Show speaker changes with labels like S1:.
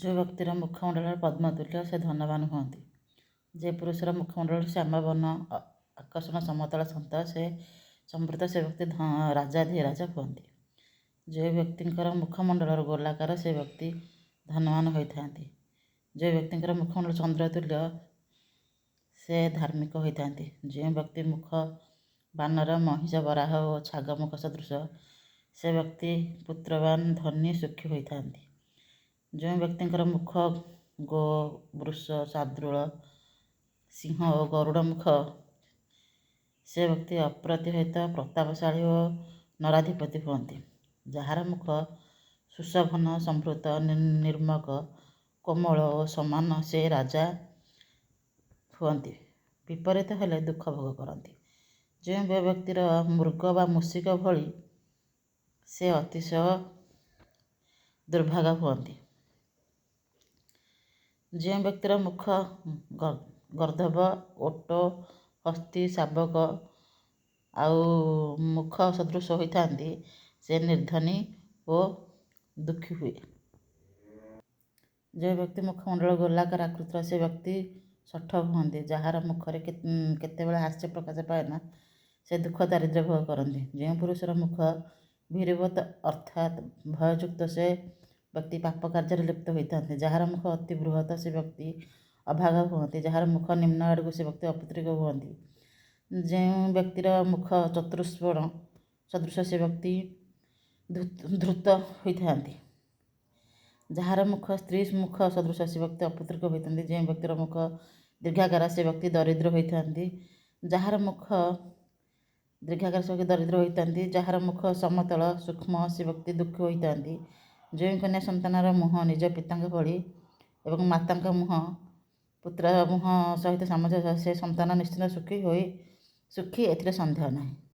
S1: ଯେଉଁ ବ୍ୟକ୍ତିର ମୁଖମଣ୍ଡଳରେ ପଦ୍ମତୁଲ୍ୟ, ସେ ଧନବାନ ହୁଅନ୍ତି। ଯେ ପୁରୁଷର ମୁଖମଣ୍ଡଳ ଶ୍ୟାମବର୍ଣ୍ଣ, ଆକର୍ଷଣ, ସମତଳ, ଶାନ୍ତ, ସେ ସମ୍ବୃତ, ସେ ବ୍ୟକ୍ତି ରାଜାଧିରାଜ ହୁଅନ୍ତି। ଯେଉଁ ବ୍ୟକ୍ତିଙ୍କର ମୁଖମଣ୍ଡଳର ଗୋଲାକାର, ସେ ବ୍ୟକ୍ତି ଧନବାନ ହୋଇଥାନ୍ତି। ଯେଉଁ ବ୍ୟକ୍ତିଙ୍କର ମୁଖମଣ୍ଡଳ ଚନ୍ଦ୍ରତୁଲ୍ୟ, ସେ ଧାର୍ମିକ ହୋଇଥାନ୍ତି। ଯେଉଁ ବ୍ୟକ୍ତି ମୁଖ ବାନର, ମହିଷ, ବରାହ ଓ ଛାଗ ମୁଖ ସଦୃଶ, ସେ ବ୍ୟକ୍ତି ପୁତ୍ରବାନ, ଧନୀ, ସୁଖୀ ହୋଇଥାନ୍ତି। ଯେଉଁ ବ୍ୟକ୍ତିଙ୍କର ମୁଖ ଗୋ, ବୃଷ, ଶାର୍ଦ୍ଦୂଳ, ସିଂହ ଓ ଗରୁଡ଼ ମୁଖ, ସେ ବ୍ୟକ୍ତି ଅପ୍ରତିହତ, ପ୍ରତାପଶାଳୀ ଓ ନରାଧିପତି ହୁଅନ୍ତି। ଯାହାର ମୁଖ ସୁଶୋଭନ, ସମ୍ଭୃତ, ନିର୍ମକ, କୋମଳ ଓ ସମାନ, ସେ ରାଜା ହୁଅନ୍ତି, ବିପରୀତ ହେଲେ ଦୁଃଖ ଭୋଗ କରନ୍ତି। ଯେଉଁ ବ୍ୟକ୍ତିର ମୃଗ ବା ମୂଷିକ ଭଳି, ସେ ଅତିଶୟ ଦୁର୍ଭାଗା ହୁଅନ୍ତି। ଯେଉଁ ବ୍ୟକ୍ତିର ମୁଖ ଗର୍ଦ୍ଦଭ, ଓଟ, ହସ୍ତୀ, ଶାବକ ଆଉ ମୁଖ ସଦୃଶ ହୋଇଥାନ୍ତି, ସେ ନିର୍ଦ୍ଧନୀ ଓ ଦୁଃଖୀ ହୁଏ। ଯେଉଁ ବ୍ୟକ୍ତି ମୁଖମଣ୍ଡଳ ଗୋଲାକାର ଆକୃତିର, ସେ ବ୍ୟକ୍ତି ଶଠ ହୁଅନ୍ତି। ଯାହାର ମୁଖରେ କେତେବେଳେ ହାସ୍ୟ ପ୍ରକାଶ ପାଏ ନା, ସେ ଦୁଃଖ ଦାରିଦ୍ର୍ୟ ଭୋଗ କରନ୍ତି। ଯେଉଁ ପୁରୁଷର ମୁଖ ଭୀରୁବତ୍ ଅର୍ଥାତ୍ ଭୟଯୁକ୍ତ, ସେ ବ୍ୟକ୍ତି ପାପ କାର୍ଯ୍ୟରେ ଲିପ୍ତ ହୋଇଥାନ୍ତି। ଯାହାର ମୁଖ ଅତି ବୃହତ, ସେ ବ୍ୟକ୍ତି ଅଭାଗା ହୁଅନ୍ତି। ଯାହାର ମୁଖ ନିମ୍ନ ଆଡ଼କୁ, ସେ ବ୍ୟକ୍ତି ଅପୁତ୍ରିକ ହୁଅନ୍ତି। ଯେଉଁ ବ୍ୟକ୍ତିର ମୁଖ ଚତୁଷ୍କୋଣ ସଦୃଶ, ସେ ବ୍ୟକ୍ତି ଧୂର୍ତ୍ତ ହୋଇଥାନ୍ତି। ଯାହାର ମୁଖ ସ୍ତ୍ରୀ ମୁଖ ସଦୃଶ, ସେ ବ୍ୟକ୍ତି ଅପୁତ୍ରିକ ହୋଇଥାନ୍ତି। ଯେଉଁ ବ୍ୟକ୍ତିର ମୁଖ ଦୀର୍ଘାକାର, ସେ ବ୍ୟକ୍ତି ଦରିଦ୍ର ହୋଇଥାନ୍ତି। ଯାହାର ମୁଖ ଦୀର୍ଘାକାର, ସେ ବ୍ୟକ୍ତି ଦରିଦ୍ର ହୋଇଥାନ୍ତି। ଯାହାର ମୁଖ ସମତଳ, ସୂକ୍ଷ୍ମ, ସେ ବ୍ୟକ୍ତି ଦୁଃଖୀ ହୋଇଥାନ୍ତି। ଯେଉଁ କନ୍ୟା ସନ୍ତାନର ମୁହଁ ନିଜ ପିତାଙ୍କ ଭଳି ଏବଂ ମାତାଙ୍କ ମୁହଁ ପୁତ୍ର ମୁହଁ ସହିତ ସାମଞ୍ଜସ୍ୟ, ସେ ସନ୍ତାନ ନିଶ୍ଚିତ ସୁଖୀ ହୋଇ ସୁଖୀ, ଏଥିରେ ସନ୍ଦେହ ନାହିଁ।